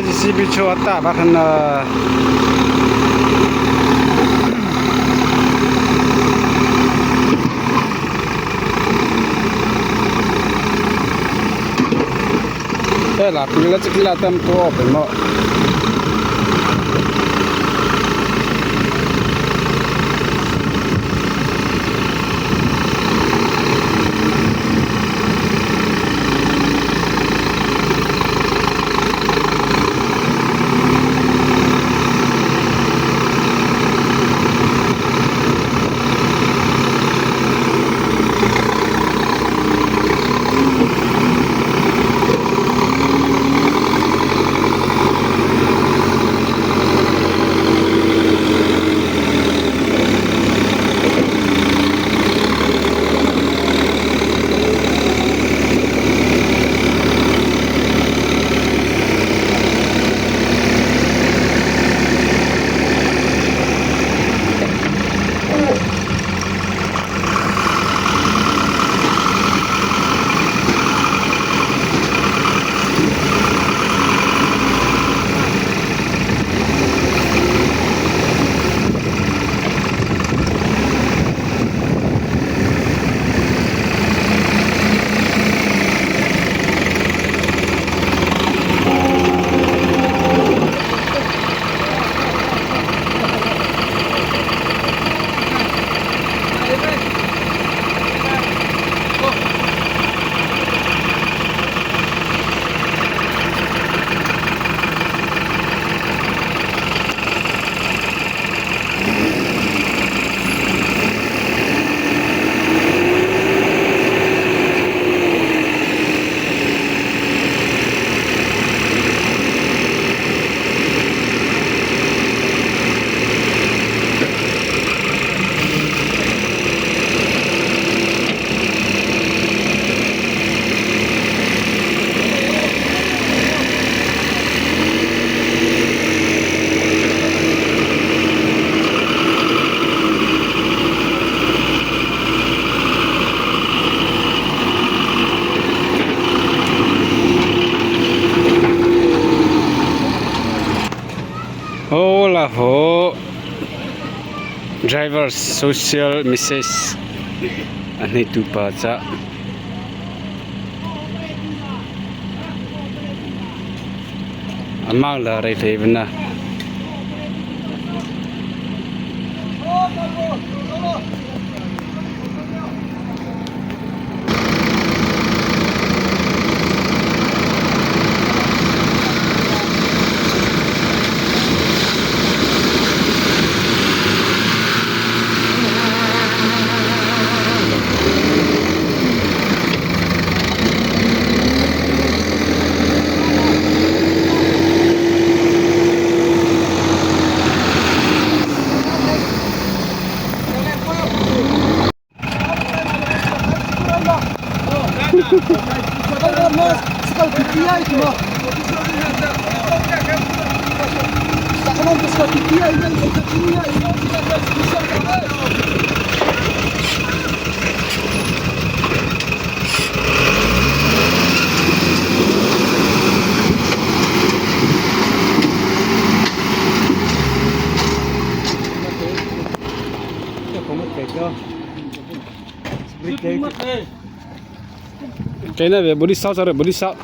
JCB chu a tap a khan hela pil a chi khilai te pawh a awm maw. Aw la haw driver social message a hneitu pa chah. A mang la rei hlei vana. Cái này về bố đi sau sao rồi bố đi sau.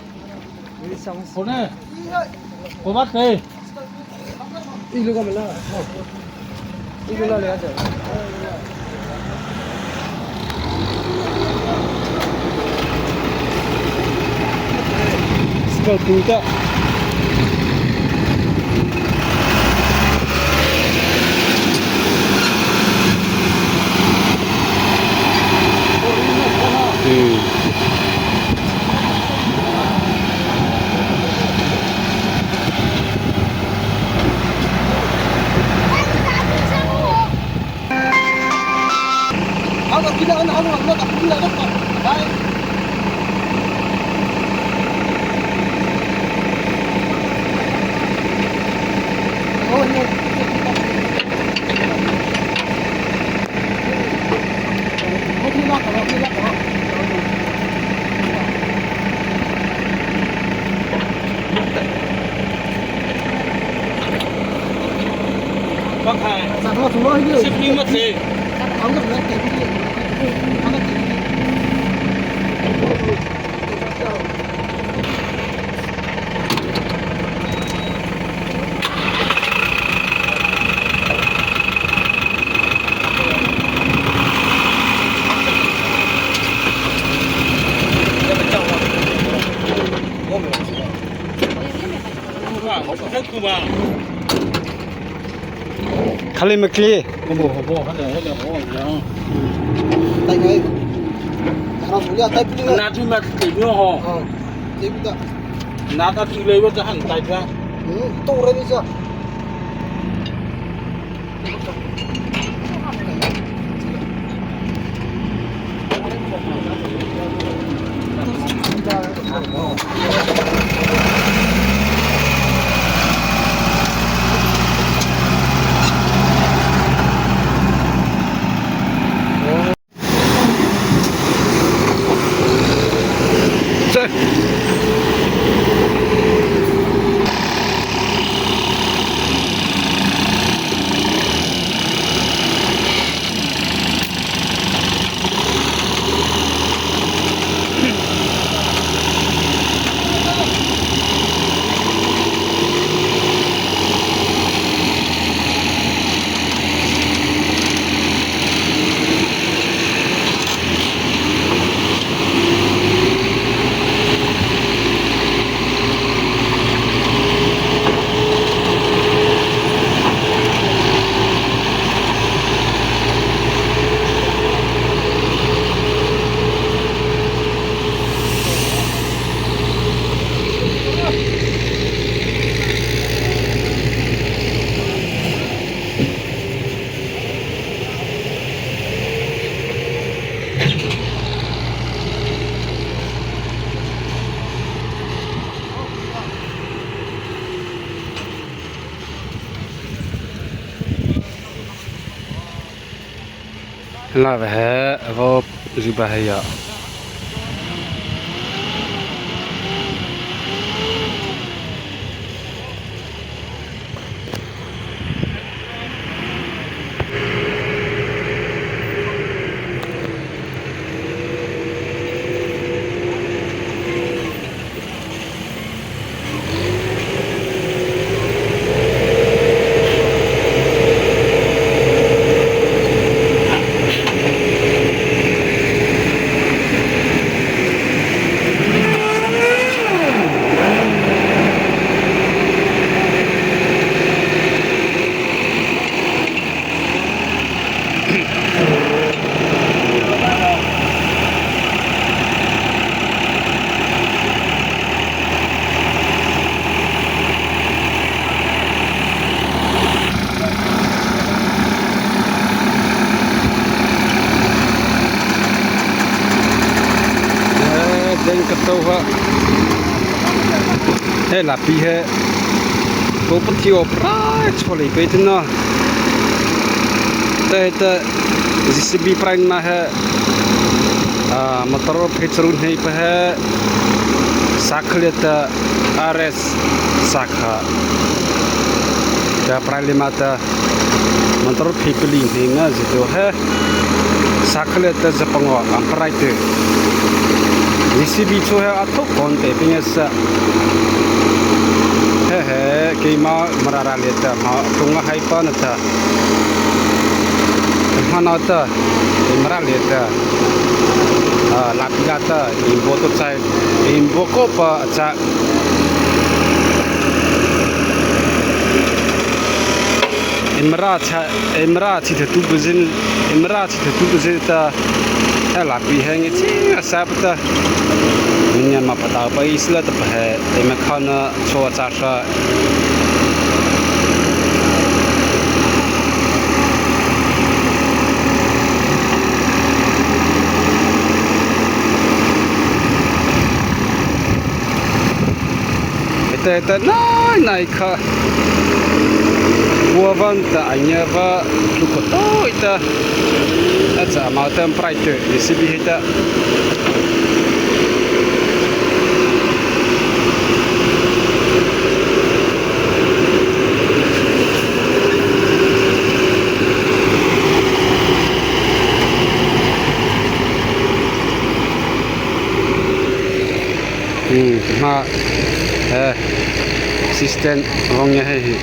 Skal puta. Ừ. Khali makli. La ve vo zuba heya. He la pi he ko patio prai chholi pe tin na te te JCB prime ma he motor phe charun hei pa he sakhle ta RS sakha ta prime ma ta motor phe pli hei na jito he sakhle ta japango am prai te JCB chu he athok kon te pinge sa he he keima marara le ta ma tunga hai pa na ta hana ta mara le ta la pi la ta imbo to chai imbo ko pa cha imra cha imra chi the tu bujin imra chi the tu bujin ta he la pi he nge chi sa pa ta minya ma pa ta pa isla ta pa he ma khana cho cha sha te te nai nai kha buavan ta anya va lu ko to ita acha ma tem prai te JCB hita Assistant wong ya hei hi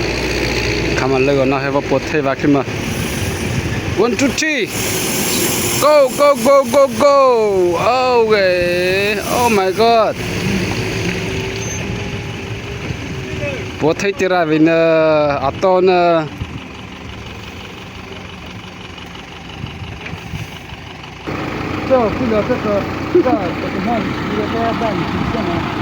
khama lego na hebo pot thei ba khima 1 2 3 go go go go go okay oh my god pot thei tira vina ato na 这这个这个这个这个这个这个这个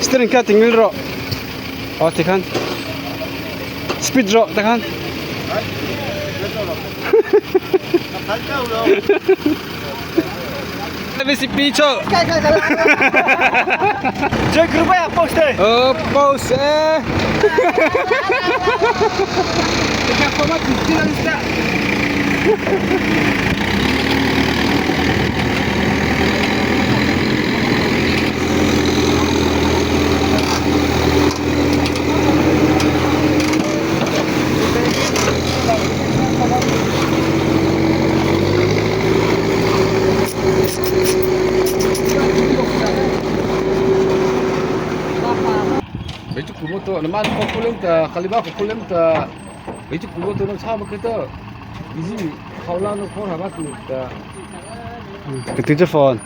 Steering kha tingil rawh aw tikhan speed rawh takhan VCP cho Oh, pose eh. Cái phone.